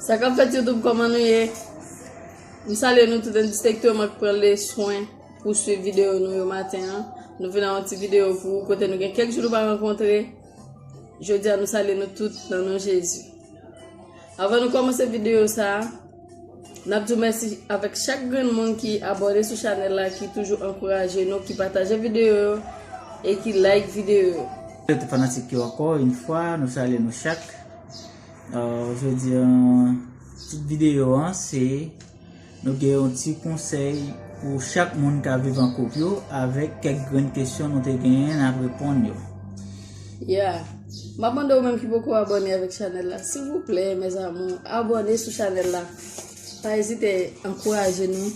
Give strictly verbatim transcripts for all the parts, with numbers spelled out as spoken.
Sa k ap fèt YouTube, kòman nou ye? M salye nou tout endistenkteman k pran le swen pou swiv videyo nou yo maten an. Nou vin ak yon ti videyo pou ou kote nou gen kèk jou nou pa rankontre. Jodi a nou salye nou tout nan non Jezi. Anvan nou kòmanse videyo sa a, n ap di w mèsi avèk chak grenn moun ki abòne sou chanèl la, ki toujou ankouraje nou, ki pataje videyo yo e ki like videyo yo. Tout fanatik yo, ankò yon fwa, nou salye nou chak. Euh, jodi a, tit videyo an se nou gen yon ti konsèy pou chak moun k ap viv an koup yo, avèk kèk grenn kesyon nou te genyen n ap reponn yo. Yeah. M ap mande ou menm ki poko abòne avèk chanèl la, silvouplè, mes amours, abòne sou chanèl la. Pa ezite ankouraje nou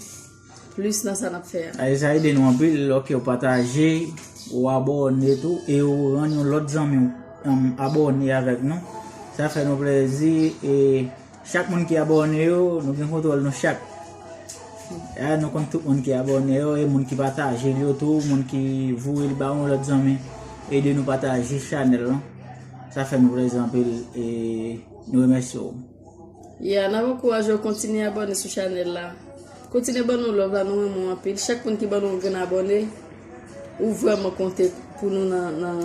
plis nan sa n ap fè a. Ay, sa ede nou anpil, lòske ou pataje, ou abòne tou, e ou rann yon lòt zanmi w, um, abòne avèk nou. Sa fè nou plèzi, e chak moun ki abòne yo, nou gen kontwòl nou chak. Ya, nou konn tout moun ki abòne yo, e moun ki pataje l yo tou, moun ki voye l ba yon lòt zanmi, ede nou pataje chanèl lan. Sa fè nou plèzi anpil, e nou remèsye w. Yeah, n ap ankouraje w kontinye abòne sou chanèl la. Kontinye ban nou love la, nou renmen w anpil. Chak moun ki ban nou yon grenn abòne, ou vrèman konte pou nou nan, nan,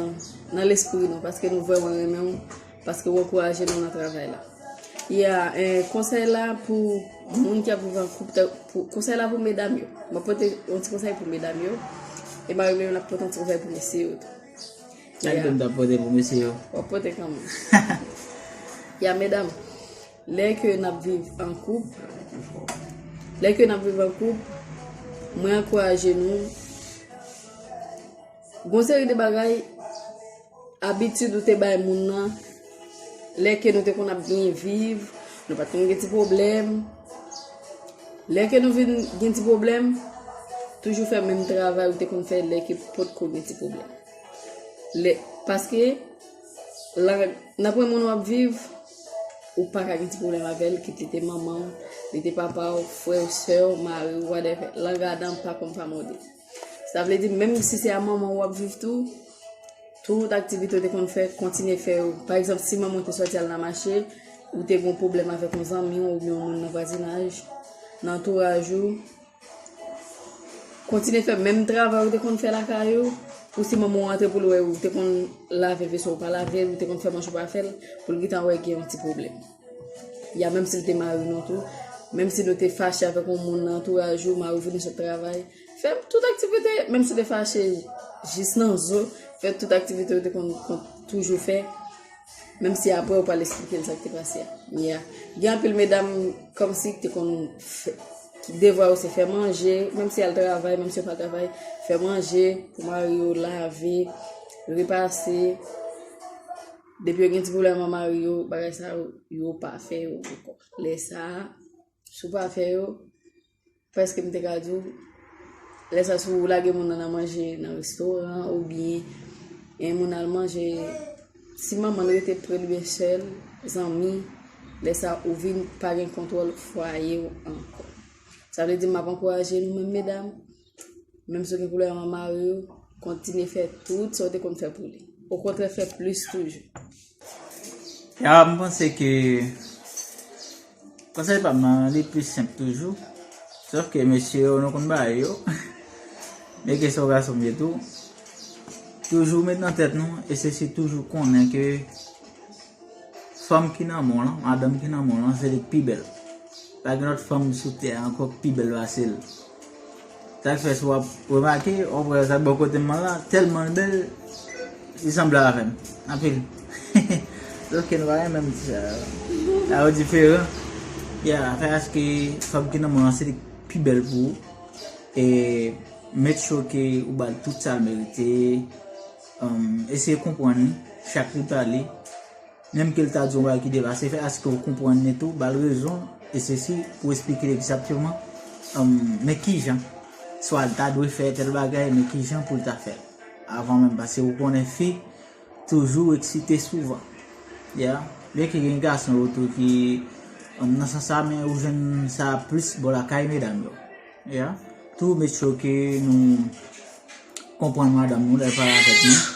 nan lespri nou, paske nou vrèman renmen w, paske w ankouraje nou nan travay la. Yeah, eh, konsèy la pou moun ki ap viv an koup, pou, konsèy la pou medam yo. M ap pote yon ti konsèy pou medam yo, e mari m yo, n ap pote yon ti konsèy pou mesye yo tou. Sa k tou m t ap pote pou mesye yo? W ap pote kanmenm. Ya, medam, lè ke n ap viv an koup, lè ke n ap viv an koup, mwen ankouraje nou. Gon seri de bagay, abitid ou te bay moun nan, lè ke nou te konn ap byen viv, nou pa t konn gen ti pwoblèm. Lè ke nou vin gen ti pwoblèm, toujou fè menm travay ou te konn fè lè ke potko gen ti pwoblèm. Lè, paske, la, nan pwen moun w ap viv, ou pa ka gen ti pwoblèm avè l, kit li te manman w, li te papa w, frè w, sè w, mari w, whatever. Lang adan pa konn pa mòde. Sa vle di, menm si se a manman w w ap viv tou, tout aktivite w te konn fè, kontinye fè yo. Pa egzanp, si manman w te sòti al nan mache, ou te gen yon pwoblèm avèk yon zanmi w oubyen yon moun nan vwazinaj, nan antouraj ou, kontinye fè menm travay ou te konn fè lakay ou, pou si manman w antre pou l wè ou te konn lave veso ou pa lave l, ou te konn fè manje ou pa fè l, pou l gentan wè gen yon ti pwoblèm. Ya, menm si l te mari nou tou, menm si nou te fache avèk yon moun nan antouraj ou, mari w vini sot travay, fè tout aktivite, menm si w te fache jis nan zo, fè tout aktivite ou te konn, konn toujou fè, menm si apre ou pral esplike l sa k te pase a. Ya. Gen anpil medam kòmsi ki te konn fè, ki devwa yo se fè manje, menm si y al travay, menm si yo pa travay, fè manje pou mari yo, lave, repase. Depi yo gen ti pwoblèm ak mari yo, bagay sa yo, yo pa fè yo ankò. Lè sa a, si w pa fè yo, prèske m te ka di w, lè sa a si w lage moun nan nan manje nan restoran oubyen, e, moun al manje, si manman l rete pre l oubyen sè l, zanmi, lè sa a ou vin pa gen kontwòl fwaye w ankò. Sa vle di m ap ankouraje nou menm medam, menm si w gen pwoblèm ak mari w, kontinye fè tout sa w te konn fè pou li. Okontrè, fè plis toujou. Ya, m panse ke konsèy pa m nan, li pi senp toujou. Sòf ke mesye yo, nou konn bagay yo. Men kesyon gason m ye tou. Toujou met nan tèt nou, e se si toujou konnen ke fanm ki nan men w lan, madanm ki nan men w lan, se li k pi bèl. Pa gen lòt fanm sou tè a ankò k pi bèl pase l. Sa k fè si w ap remake, w ap wè sa bò kote m lan la, tèlman l bèl, li sanble avè m. Anpil. Sòf ke nou pa gen menm ti sa. Sa yo diferan. Ya, fè aske fanm ki nan men w lan se li k pi bèl pou ou. E make sure ke ou ba l tout sa l merite. Um, eseye konprann li, chak li pale. Menm ke l ta di yon bagay ki depase, fè aske w konprann li tou, ba l rezon, e sesi pou esplike l egzakteman, um, men kijan, swa l ta dwe fè tèl bagay, men kijan pou l ta fè l. Avan menm, paske ou konnen fi toujou eksite souvan. Ya, byenke gen gason yo tou ki, um, nan sans sa, men ou jwenn sa plis bò lakay medam yo. Ya, tou make sure ke nou konprann madanm nou lè l pale avèk nou.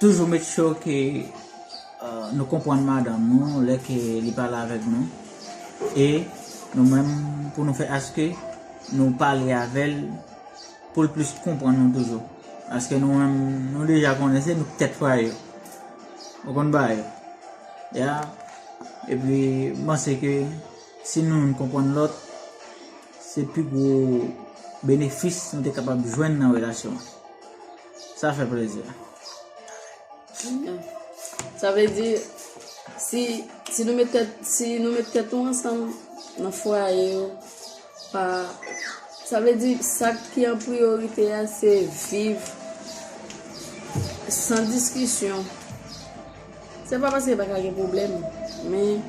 toujou make sure ke, euh, nou konprann madanm nou lè ke li pale avèk nou. E nou menm, pou nou fè aske nou pale avè l pou l plis konprann nou toujou. Paske nou menm, nou deja konnen se nou k tèt fwaye yo. Ou konn bagay yo. Ya. Epi, m panse ke si nou youn konprann lòt, se pi gwo benefis nou te kapab jwenn nan relasyon an. Sa fè plezi. Sa vle di, si, si nou met tèt, si nou met tèt nou ansanm nan fwaye yo, pa, sa vle di, sa ki an priyorite a, se viv san diskisyon. Se pa paske pa ka gen pwoblèm, men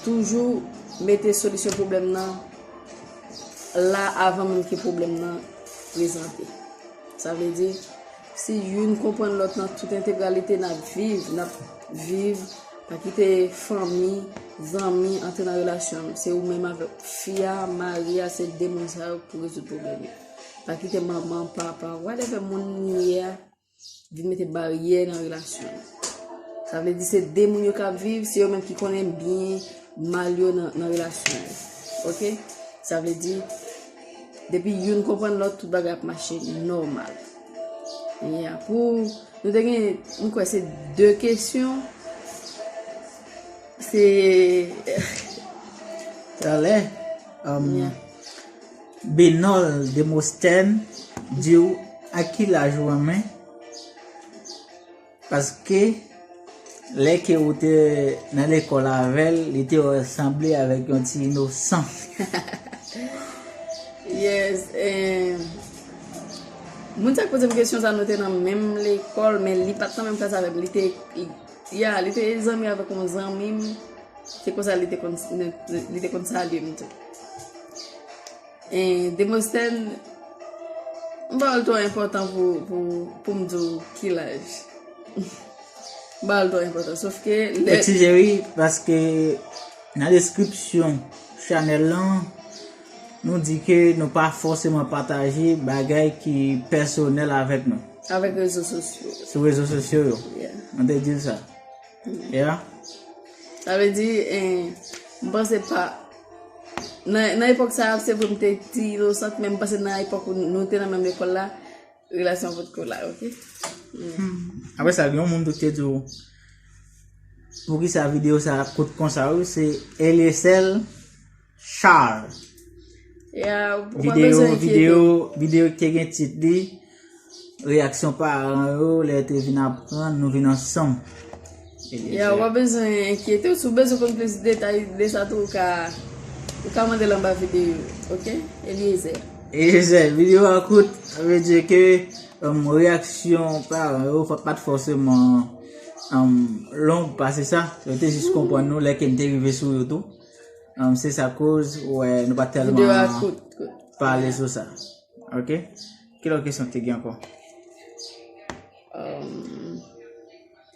toujou mete solisyon pwoblèm nan la avan menm ke pwoblèm nan prezante. Sa vle di, si youn konprann lòt nan tout entegralite, n ap viv, n ap viv, pa kite fanmi, zanmi antre nan relasyon nou. Se ou menm avèk fi a, mari a, se de moun sa yo pou rezoud pwoblèm yo. Pa kite manman, papa, whatever moun li ye a, vin mete baryè nan relasyon nou. Sa vle di se de moun yo k ap viv, se yo menm ki konnen byen mal yo nan, nan relasyon yo. Oke? Sa vle di, depi youn konprann lòt, tout bagay ap mache nòmal. Ya, pou, nou te gen, m kwè se de kesyon. Se Talè, um, Benol Demosthène di w a ki laj ou renmen? Paske lè ke ou te nan lekòl avè l, li te sanble avèk yon ti inosan. Yes. Eh, moun sa k poze m kesyon sa, nou te nan menm lekòl, men li pa t nan menm klas avè m. Li te, li, ya, li te zanmi avèk yon zanmi m. Se konsa li te konn, li te konn salye m tou. E, Demosthène, m pa wè l twò enpòtan pou, pou, pou m di w ki laj. M pa wè l twò enpòtan. Sòf ke lè. Eskize wi, paske nan deskripsyon chanèl lan, nou di ke nou pa fòseman pataje bagay ki pèsonèl avèk nou. Avèk rezo sosyo. Sou rezo sosyo yo. Yeah. Nou te di l sa. Yeah. Sa vle di, eh, m panse pa. Nan, nan epòk sa a, se vre m te ti inosant, men m panse nan epòk nou te nan menm lekòl la, relasyon an potko la, oke? Hmm. Apre sa, gen yon moun tou ki te di w, poukisa videyo sa a kout konsa, wi, se Eliesel Charles. Videyo, videyo, videyo ki te gen tit li, reyaksyon paran yo lè yo te vin aprann nou vin ansanm. Ya, ou pa bezwen enkyete w. Si w bezwen konn plis detay de sa tou, ou ka, ou ka mande l anba videyo, oke? Eliezer. Eliezer, videyo a kout, sa vle di ke, um, reyaksyon paran yo pa t fòseman, um, long pase sa. Yo te jis konprann nou lè ke n te rive sou yo tou. Um, se sa koz ou wè nou pa t tèlman pale sou sa. Ok? Ki lòt kesyon ki te gen ankò?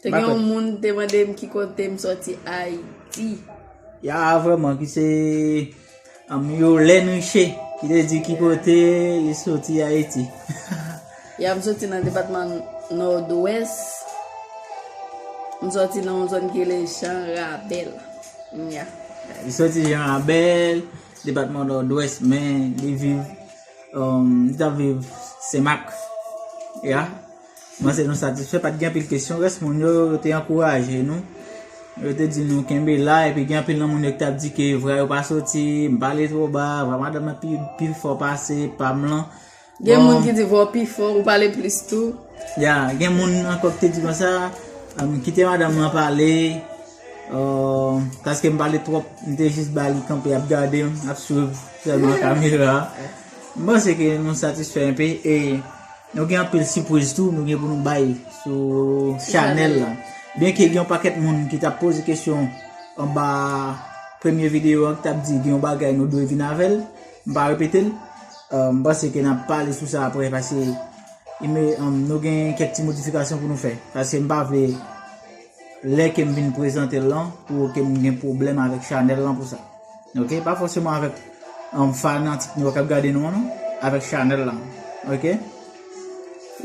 Te gen yon moun te mande m ki kote m sòti Ayiti. Ya, vrèman, ki se, um, Yolène Richer, ki te di ki kote li sòti Ayiti. Ya, m sòti nan depatman Nòdwès. M sòti nan yon zòn ki rele Jan Rabèl. Ya. Li sòti Jan Rabèl, depatman Nòdwès, men li viv, um, li t ap viv Senmak. Ya. M panse nou satisfè, pa t gen anpil kesyon. Rès moun yo, yo te ankouraje nou. Yo te di nou kenbe la, epi gen anpil nan moun yo ki t ap di ke vwa yo pa soti, m pale twò ba, vwa madanm nan pi, pi fò pase pa m lan. Gen moun ki di vwa w pi fò, ou pale plis tou. Ya, gen moun ankò ki te di konsa, um, kite madanm lan pale, um, paske m pale twòp, m te jis ba li kanpe ap gade m, ap swiv sèlman kamera a. M panse ke nou satisfè enpe, e nou gen anpil sipriz tou, nou gen pou nou bay sou chanèl lan. Byenke gen yon pakèt moun ki t ap poze kesyon anba premye videyo an, ki t ap di gen yon bagay nou dwe vin avè l, m pa repete l. Euh, m panse ke n ap pale sou sa apre, paske, um, nou gen kèk ti modifikasyon pou nou fè. Paske m pa vle, lè ke m vin prezante l lan, pou ke m gen pwoblèm avèk chanèl lan pou sa. Ok? Pa fòseman avèk, um, fanatik nou k ap gade nou an, non. Avèk chanèl lan. Ok?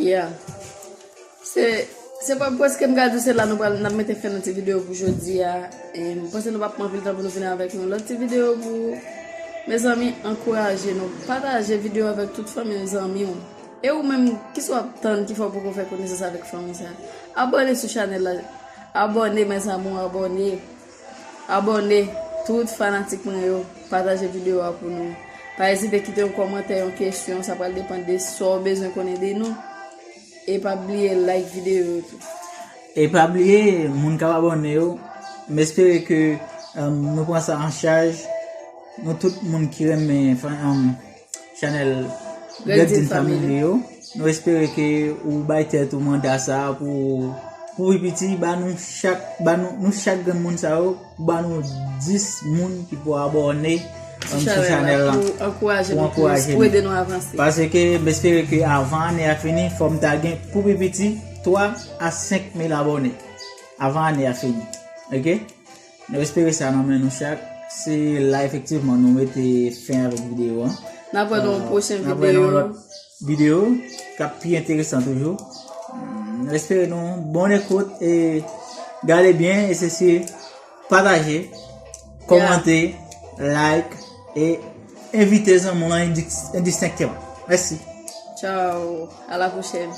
Yeah. Se, Se pa prèske m ka di se la nou pral n ap mete fen nan ti videyo pou jodi a. E m panse nou p ap pran anpil tan pou nou vin avèk yon lòt ti videyo pou ou. Mezanmi, ankouraje nou. Pataje videyo avèk tout fanmi w, zanmi w. E ou menm, kisa w ap tann ki fè w poko fè konesans avèk fanmi sa? Abòne sou chanèl la. Abòne, mes amours, abòne. Abòne, tout fanatik mwen yo. Pataje videyo a pou nou. Pa ezite kite yon kòmantè, yon kesyon. Sa pral depann de sa w bezwen konnen de nou. E pa bliye like videyo yo tou. E pa bliye, moun k ap abòne yo, m espere ke um, nou pran sa an chaj. Nou tout moun ki renmen fan- um, chanèl Great Dean Family yo, nou espere ke ou bay tèt ou manda sa pou pou pi piti, ba nou chak ba nou, nou chak grenn moun sa yo, ba nou dis moun ki pou abòne um, sou chanèl la pou ankouraje nou plis, pou ede nou avanse. Paske m espere ke avan ane a fini, fò m ta gen pou pi piti twa a senk mil abòne avan ane a fini. Ok? Nou espere sa nan men nou chak. Se la efektivman nou mete fen avèk videyo an. N ap wè nan yon pwochen videyo. Videyo k ap pi enteresan toujou. Nou espere nou bon ekout e gade byen e se si pataje, kòmante, like e envite zanmi w lan endistinkteman. Mèsi. Tchao. A la pwochèn.